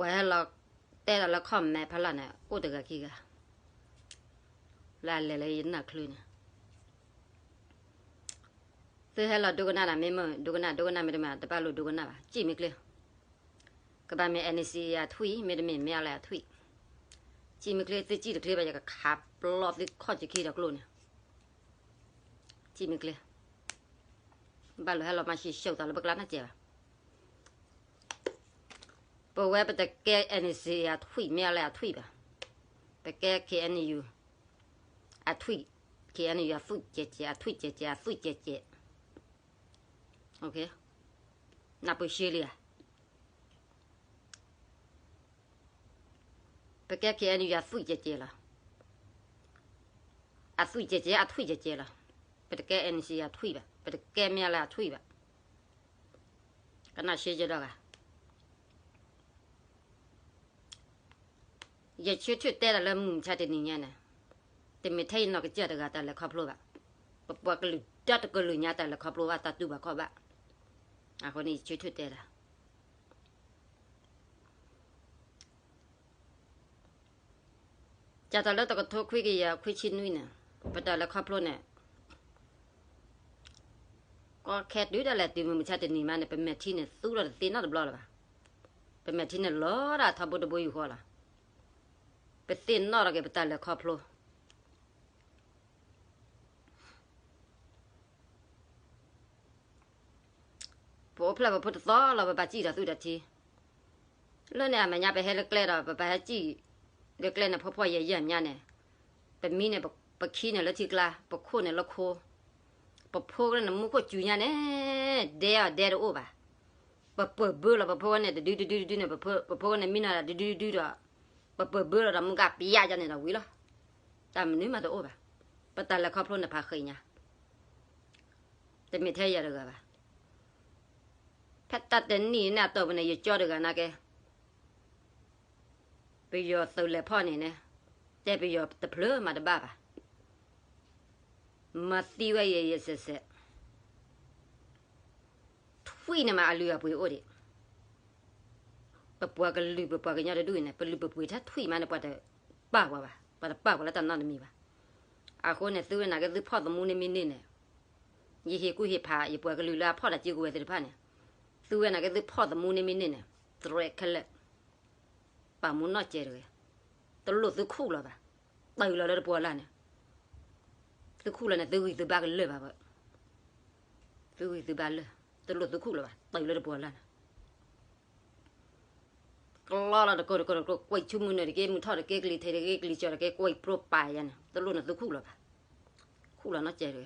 ပှၤဟဲလီၤတဲဒီးလၢ comment ဖီလာ်န့ၣ် အိၣ်တဂၤခံဂၤ လၢအလဲၤလၢယနၢ်ချုးန့ၣ်, သုဟဲလီၤဒိကနၣ်နၤ မ့ၢ်မ့ၢ်ဒိကနၣ် ဒိကနၣ် မ့တမ့ၢ် တဘၣ်လိာ်ဒိကနၣ်ဘၣ်, စံၣ်မ့ၢ်ချ့, ကဘၣ်မ့ၢ် NCA အထွံၣ် မ့တမ့ၢ် မ့ၢ်အလၢအထွံၣ်, စံၣ်မ့ၢ်ချ့ သုစံၣ်တချ့ဘၣ် ယကခးပျီသုခီၣ်စခံဒီးကျိန့ၣ်, စံၣ်မ့ၢ်ချ့, ဘၣ်လိာ်ဟဲလီၤမၤစံၣ်စိးသးလၢပကျါနီတစဲးဘၣ်. ပဝဲပတကဲ NCA အထွံၣ် မ့ၢ်အလၢအထွံၣ်ဘၣ်, ပကဲ KNU အထွံၣ်, KNU အသွံၣ်ကဲးကဲး အထွံၣ်ကဲးကဲး အသွံၣ်ကဲးကဲး, နၢ်ပၢၢ်ရှဲလံဧါ. ပကဲ KNU အသွံၣ်ကဲးကဲးလီၤ, အသွံၣ်ကဲးကဲး အထွံၣ်ကဲးကဲးလီၤ. ပတကဲ NCA အထွံၣ်ဘၣ်, ပတကဲမ့ၢ်အလၢအထွံၣ်ဘၣ်. ကနၣ်ရှဲယဒီဂၤ ယဆၢထၢၣ်တဲဒၣ်လၢမုၢ်မဆါတနံၤညါန့ၣ်, တမ့ၢ်ထဲယနီၢ်ကစၢ်တဂၤတၢ်လဲၤခီဖျိဘၣ်, ပပှၤကလုာ်တၢ်တကလုာ်ညါတၢ်လဲၤခီဖျိဘၣ်တၢ်တူၢ်ဘၣ်ခီၣ်ဘၣ်. အဃိန့ၣ် ယဆၢထၢၣ်တဲဒၣ် ကၢ်တၢ်လၢတကထိခွံကယၤခွံဆံနွံန့ၣ်, ပတၢ်လဲၤခီဖျိန့ၣ် ကီခဲတုၤဒၣ်လဲာ်တုၤမုၢ်မဆါတနံၤမးန့ၣ် ပမဲာ်ထံန့ၣ်သူလီၤတသ့နီတဘျီလၢၤဘၣ်. ပမဲာ်ထံန့ၣ်လီၤဒၣ်ထီဘိတဘိယူၢ်ဃီလီၤ. ပသ့ၣ်နီၣ်ထီၣ်က့ၤပတၢ်လဲၤခီဖျိ ပအိၣ်ဖျဲၣ်ပဖိတသီလီၤ ပဘၣ်စံၣ်ဒီးသူၣ်ဒီးထံ. လၢန့ၣ်အမဲာ်ညါ ပဟဲလၢကျဲဒီး ပဘၣ်ဟဲစံၣ်လၢကျဲန့ၣ် ဖှီၣ်ဖှီၣ်ယာ်ယာ်မဲာ်ညါန့ၣ်, ပမံန့ၣ် ပခံန့ၣ်လၢထံကျါ ပခိၣ်န့ၣ်လၢခိ, ပဖိကန့ၣ်မူခိၣ်စူၤညါန့ၣ် ဒဲအီၤဒဲတအိၣ်ဘၣ်. ပပၢၢ်ဘၢလီၤပဖိကန့ၣ်တဒုတဒုတဒုန့ၣ် ပဖိကန့ၣ်မံနီၤဒုဒုဒုဒီး ပပၢၢ်ဘၢလီၤဒီးမူကပျၢ်ယါန့ၣ်ဒီးဝံၤလီၤ. တၢ်မနုၤမးတအိၣ်ဘၣ်. ပတၢ်လဲၤခီဖျိန့ၣ်ဖးဃံညါ တမ့ၢ်ထဲယၤတဂၤဘၣ်. ဖဲတၢ်တနံၣ်န့ၣ်အတီၢ်ပူၤန့ၣ် ယကၠီတဂၤနာ်က့ ပယီၤသုးလဲၤဖီၣ်န့ၣ်န့ၣ် တဲပယီၤတဖျၢၣ်မးတဘၣ်ဘၣ်. မၤသံဝဲယဲယဲစဲးစဲး ထွံၣ်န့ၣ်မးအလုၢ်အပှ့ၤအိၣ်ဒံး. ပပှၤကလုာ်ပပှၤကညီတဒူၣ်အံၤန့ၣ် ပလုၢ်ပပှ့ၤထဲထွံၣ်မးန့ၣ် ပှၤတပာ်ပှၤဘၣ်, ပှၤတပာ်ပှၤလၢတၢ်နီတမံၤဘၣ်. အဃိန့ၣ် သုဝဲနာ်က့သုဖီၣ်သမူန့ၣ်မ့ၢ်န့ၢ်န့ၣ်, ယဟ့ၣ်ကူၣ်ဟ့ၣ်ဖး ယပှၤကလုာ်လၢအဖီၣ်တၢ်စုကဝဲၤသ့ၣ်တဖၣ်န့ၣ်, သုဝဲနာ်က့သုဖီၣ်သမူန့ၣ်မ့ၢ်န့ၢ်န့ၣ်, တရဲခဲလၢာ် ပာ်မူနီၢ်ကဲတဂ့ၤ. တလိၣ်သုခူၣ်လီၤဘၣ်. တုၤလီၤလၢတပှီၢ်လၢ်န့ၣ်, သုခူၣ်လီၤန့ၣ် သုဂံၢ်သုဘါကလၢာ်ဘၣ်ဘၣ်. သုဂံၢ်သုဘါလၢာ်, တလိၣ်သုခူၣ်လီၤဘၣ်. တုၤလၢတပှီၢ်လၢ်န့ၣ် ကျီလီၤတကိးတကိးတကိး ကွံာ်ဆူမုၢ်နုာ်တက့ၢ် မုၢ်ထီၣ်တက့ၢ် ကလံၤထံးတက့ၢ် ကလံၤကၠီၤတက့ၢ် ကွံာ်ပြိပာ်ယၤန့ၣ် တလိၣ်န့ၣ်သုခူၣ်လီၤဘၣ်. ခူၣ်လီၤနီၢ်ကဲတဂ့ၤ.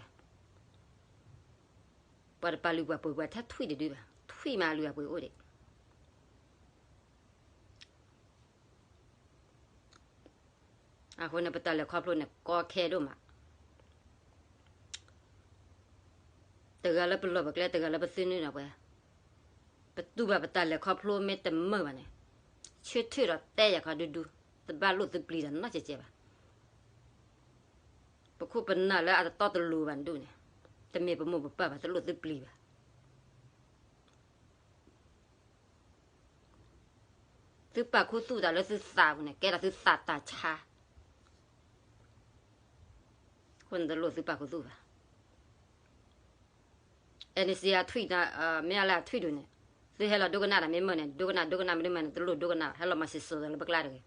ပှၤတပာ်လုၢ်ပာ်ပှ့ၤပှၤထဲထွံၣ်တဒုဘၣ်. ထွံၣ်မးအလုၢ်အပှ့ၤအိၣ်ဒံး. အဃိန့ၣ် ပတၢ်လဲၤခီဖျိန့ၣ် ကီခဲဒိၣ်မး. တဂၤလၢပလီၢ်ပကျဲ တဂၤလၢပသ့ၣ်နုာ်ဒီးပှၤ, ပတူၢ်ဘၣ်ပတၢ်လဲၤခီဖျိမ့ၢ်တမုာ်ဘၣ်န့ၣ်, ဆၢထၢၣ်ဒီးတဲယၤခီဒူဒူ, တဘၣ်လိၣ်သုပျံၤတၢ်နီတစဲးစဲးဘၣ်. ပခိၣ်ပနၢ်လၢအတတီတလိၤဘၣ်ဒူၣ်န့ၣ်, တမ့ၢ်ပမိၢ်ပပၢ်ဘၣ် တလိၣ်သုပျံၤဘၣ်. သုပာ်ခူသူၣ်တၢ်လၢသုသးပူၤန့ၣ် ကဲဒၣ်သုသးတၢ်ဆါ, အဃိန့ၣ်တလိၣ်သုပာ်ခူသူၣ်ဘၣ်. အဲန့ၣ်စံးအထွံၣ်, မ့ၢ်အလၢအထွံၣ်ဒိၣ်န့ၣ်, သုဟဲလီၤဒိကနၣ်တၢ်မ့ၢ်မုာ်န့ၣ် ဒိကနၣ်, ဒိကနၣ်မ့ၢ်တမုာ်န့ၣ် တလိၣ်ဒိကနၣ်, ဟဲလီၤမၤစံၣ်စိၤသးလၢပကျါတဂ့ၤ.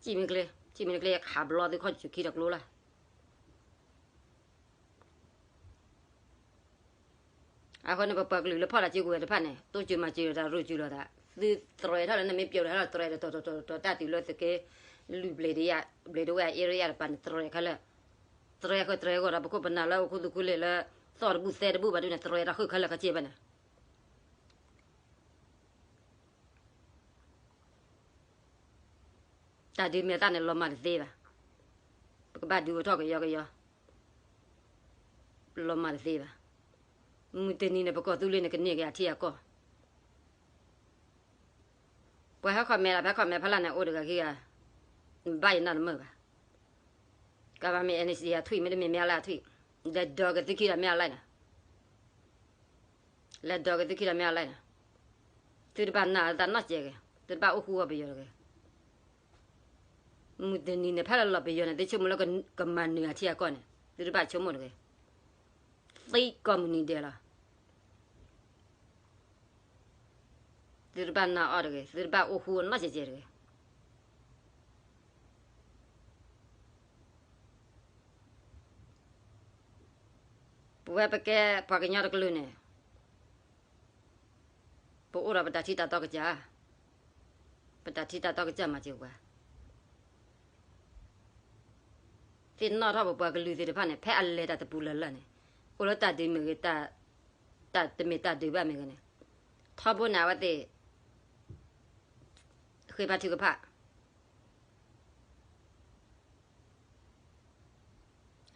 စံၣ်မ့ၢ်ချ့, စံၣ်မ့ၢ်ချ့ ခးဘျီသုခီၣ်စူၤခံဒီးကျိလီၤ. အဃိန့ၣ် ပပှၤကလုာ်လၢဖီၣ်တၢ်စုကဝဲၤတဖၣ်န့ၣ် တိစၢၤမၤစၢၤလိာ်သး ရူးစၢၤလိာ်သး, သုတြဲၤထီၣ်လၢနမ့ၢ်ပျိာ်ဒီးဟဲလီၤတြဲၤဒီး တီၤတီၤတီၤတီၤ တၢ်တုၤလၢသုးက့ လုၢ်ဘျ့ဒဝဲၢ် area တပၤန့ၣ် တြဲၤခဲလၢာ်, တြဲၤဃုာ်တြဲၤဂီၤဒီး ပခိၣ်ပနၢ်လၢအိၣ်ခူသူၣ်ခူလ့ၣ်လၢ သီၣ်တဘူၣ်သဲတဘူၣ်ဘၣ်ဒုးန့ၣ် တြဲၤတၢ်ဃုာ်ခဲလၢာ်ခဲဆ့ဘၣ်န့ၣ် တၢ်ဒုးမဲာ်သၣ်န့ၣ် လီၤမၢ်တသ့ဘၣ်. ပကဘၣ်ဒုးအိၣ်ထီၣ်ကယီကယီ, လီၤမၢ်တသ့ဘၣ်. မုၢ်တနံၤန့ၣ် ပကီၢ်သူလ့ၤန့ၣ် ကန့ၢ်က့ၤအထံအကီၢ်. ပှၤဟဲ comment လၢဖဲ comment ဖီလာ်န့ၣ် အိၣ်တဂၤခံဂၤ, ဘၣ်ယနၢ်တမုာ်ဘၣ်. ကဘၣ်မ့ၢ် NCA အထွံၣ် မ့တမ့ၢ်မ့ၢ်အလၢအထွံၣ်, လဲၤဒိးက့ၤသုခံဒီးမ့ၢ်အလၢန့ၣ် လဲၤဒိးက့ၤသုခံဒီးမ့ၢ်အလၢန့ၣ်, သုတဘၣ်နာ်အသးနီတစဲးတဂ့ၤ, သုတဘၣ်အိၣ်ဃူအီၤပယီၤတဂ့ၤ. မုၢ်တနံၤန့ၣ် ဖဲလၢလီၤပယီၤန့ၣ် သုဆိကမိၣ်လၢကမၤနၢၤအထံအကီၢ်န့ၣ် သုတဘၣ်ဆိကမိၣ်တဂ့ၤ. သံကိးမုၢ်နံၤဒဲးလီၤ. သုတဘၣ်နာ်အီၤတဂ့ၤ, သုတဘၣ်အိၣ်ဃူအီၤနီတစဲးတဂ့ၤ. ပဝဲပကဲပှၤကညီတကလုာ်န့ၣ် ပအိၣ်ဒီးပတၢ်ထံတၢ်တီကစၢ်, ပတၢ်ထံတၢ်တီကစၢ်မၤစၢၤပှၤ. သ့ၣ်နီၣ်ထီၣ်ပပှၤကလုာ်သ့ၣ်တဖၣ်န့ၣ် ဖဲအလဲၤတၢ်တပူၤလၢ်လၢ်န့ၣ်, အိၣ်လၢတၢ်ဒုးမ့ၢ်ဂ့ၤ, တၢ်တမ့ၢ်တၢ်ဒုးဘၣ်မ့ၢ်ဂ့ၤန့ၣ်, ထီဘိန့ၣ် အဝဲသ့ၣ် ဃ့ဘါထုကဖၣ်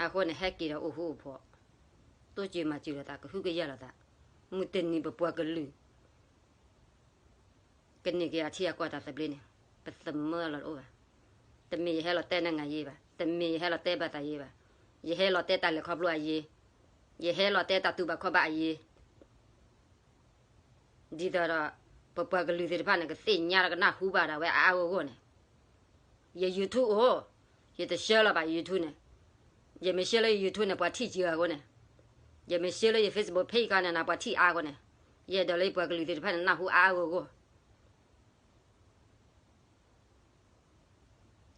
အဃိန့ၣ် ဟဲက့ၤဒီးအိၣ်ဃူအိၣ်ဖိး, တိစၢၤမၤစၢၤလိာ်သး, ကဟုကယာ်လိာ်သး, မုၢ်တနံၤပပှၤကလုာ် ကန့ၢ်က့ၤအထံအကီၢ်တၢ်သဘျ့န့ၣ် ပသမၢလီၤတအိၣ်ဘၣ်. တမ့ၢ်ယဟဲလီၤတဲနၢ်ငါယ့ဘၣ်, တမ့ၢ်ယဟဲလီၤတဲဘၣ်သးယ့ဘၣ်, ယဟဲလီၤတဲတၢ်လဲၤခီဖျိအယ့, ယဟဲလီၤတဲတၢ်တူၢ်ဘၣ်ခီၣ်ဘၣ်အယ့ ဒ်သိးဒီး ပပှၤကလုာ်သ့ၣ်တဖၣ်န့ၣ် ကသ့ၣ်ညါဒီးကနၢ်ဟူဘၣ်ဒၣ်ဝဲအါအါဂီၢ်ဂီၢ်န့ၣ်, ယ YouTube အိၣ်, ယတဆှၢလီၤဘၣ် YouTube န့ၣ်, ယမ့ၢ်ဆှၢလၢယ YouTube န့ၣ် ပှၤထံၣ်စှၤအါဂီၢ်န့ၣ်, ယမ့ၢ်ဆှၢလၢယ Facebook page ခါန့ၣ် ပှၤထံၣ်အါဂီၢ်န့ၣ်, ယအဲၣ်ဒိးလၢယပှၤကလုာ်သ့ၣ်တဖၣ်န့ၣ် နၢ်ဟူအါအါဂီၢ်ဂီၢ်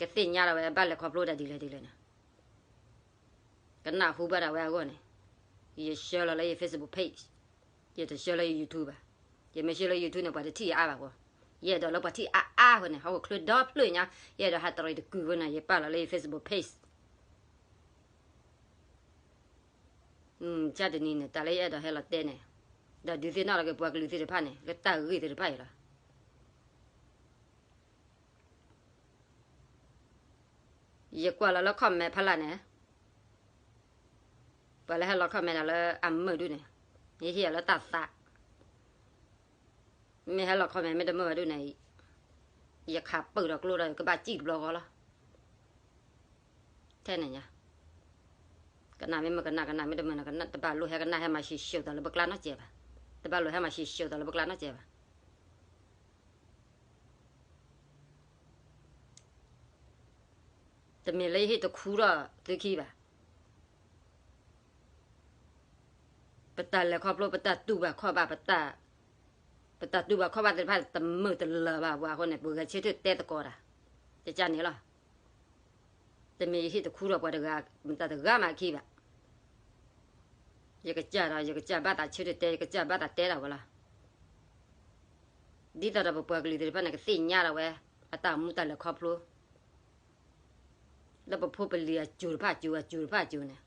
ကသ့ၣ်ညါဒၣ်ဝဲဘၣ်လဲၤခီဖျိတၢ်ဒ်လဲၣ်ဒ်လဲၣ်န့ၣ်, ကနၢ်ဟူဘၣ်ဒၣ်ဝဲအဂီၢ်န့ၣ်, ယဆှၢလီၤလၢယ Facebook page, ယတဆှၢလၢယ YouTube ဘၣ်. ယမ့ၢ်ဆှၢလၢ YouTube န့ၣ် ပှၤတထံၣ်အါဘၣ်ဃီ, ယအဲၣ်ဒိးလၢပှၤထံၣ်အါအါဃီန့ၣ်, ဟီၣ်ခိၣ်ချၢဒီဖျၢၣ်ညါ, ယအဲၣ်ဒိးဟးတရံးတကုာ်ဃီန့ၣ် ယပာ်လီၤလၢယ Facebook page ကၢ်တနံၤန့ၣ် တၢ်လၢယအဲၣ်ဒိးဟဲလီၤတဲန့ၣ်, ဒီးဒုးသ့ၣ်နီၣ်လီၤက့ၤပှၤကလုာ်သ့ၣ်တဖၣ်န့ၣ် လၢတၢ်ဂ့ၢ်သ့ၣ်တဖၣ်အံၤလီၤ. ယကွၢ်လီၤလၢ comment ဖီလာ်န့ၣ်, ပှၤလၢဟဲလီၤ comment တၢ်လၢအမုာ်ဒုန့ၣ်, ယဟ့ၣ်အီၤလၢတၢ်သး, မ့ၢ်ဟဲလီၤ comment မ့ၢ်တမုာ်ဘၣ်ဒုန့ၣ်, ယခးပၢၢ်ဒီးကျိဒီး ယကဘၣ်စံၣ်တဘျီဃီလီၤ. ထဲန့ၣ်ညါ, ကနၣ်မ့ၢ်မုာ်ကနၣ်, ကနၣ်မ့ၢ်တမုာ်န့ၣ် တဘၣ်လိၣ်ဟဲကနၣ်ဟဲမၤရှံၣ်ၡိၣ်သးလၢပကျါနီတစဲးဘၣ်, တဘၣ်လိၣ်ဟဲမၤရှံၣ်ၡိၣ်သးလၢပကျါနီတစဲးဘၣ်. တမ့ၢ်လၢယဟ့ၣ်တခူထီၣ်သုခံဘၣ်. ပတၢ်လဲၤခီဖျိ ပတၢ်တူၢ်ဘၣ်ခီၣ်ဘၣ်, ပတၢ်တူၢ်ဘၣ်ခီၣ်ဘၣ်သ့ၣ်တဖၣ် တမုာ်တလၢာ်ဘၣ်ပှၤအဃိန့ၣ် ပဂဲၤဆၢထၢၣ်တဲသကိးတၢ်, ကကန့ၣ်လီၤ. တမ့ၢ်ယဟ့ၣ်တခူထီၣ်ပှၤတဂၤ, မတၤတဂၤမးအခံဘၣ်. ယကစၢ်ဒီး ယကစၢ်ဘၣ်သးဆၢထၢၣ်တဲ, ယကစၢ်ဘၣ်သးတဲတၢ်ဝဲလီၤ. ဒ်သိးဒီးပပှၤကလုာ်သ့ၣ်တဖၣ်န့ၣ် ကသ့ၣ်ညါဒၣ်ဝဲ အတၢ်အိၣ်မူတၢ်လဲၤခီဖျိ လၢပဖိပလံၤအစိၤတဖၣ်အစိၤ အစိၤတဖၣ်အစိၤန့ၣ်,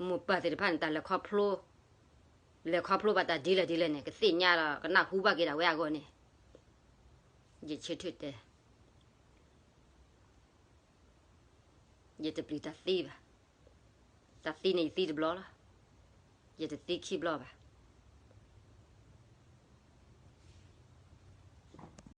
မိၢ်ပၢ်သ့ၣ်တဖၣ်န့ၣ် တၢ်လဲၤခီဖျိ, လဲၤခီဖျိဘၣ်တၢ်ဒ်လဲၣ်ဒ်လဲၣ်န့ၣ် ကသ့ၣ်ညါဒီးကနၢ်ဟူဘၣ်က့ၤဒၣ်ဝဲအဂီၢ်န့ၣ်, ယဆၢထၢၣ်တဲ, ယတပျံၤတၢ်သံဘၣ်. တၢ်သံန့ၣ်ယသံတဘျီလီၤ. ယတသံခံဘျီဘၣ်.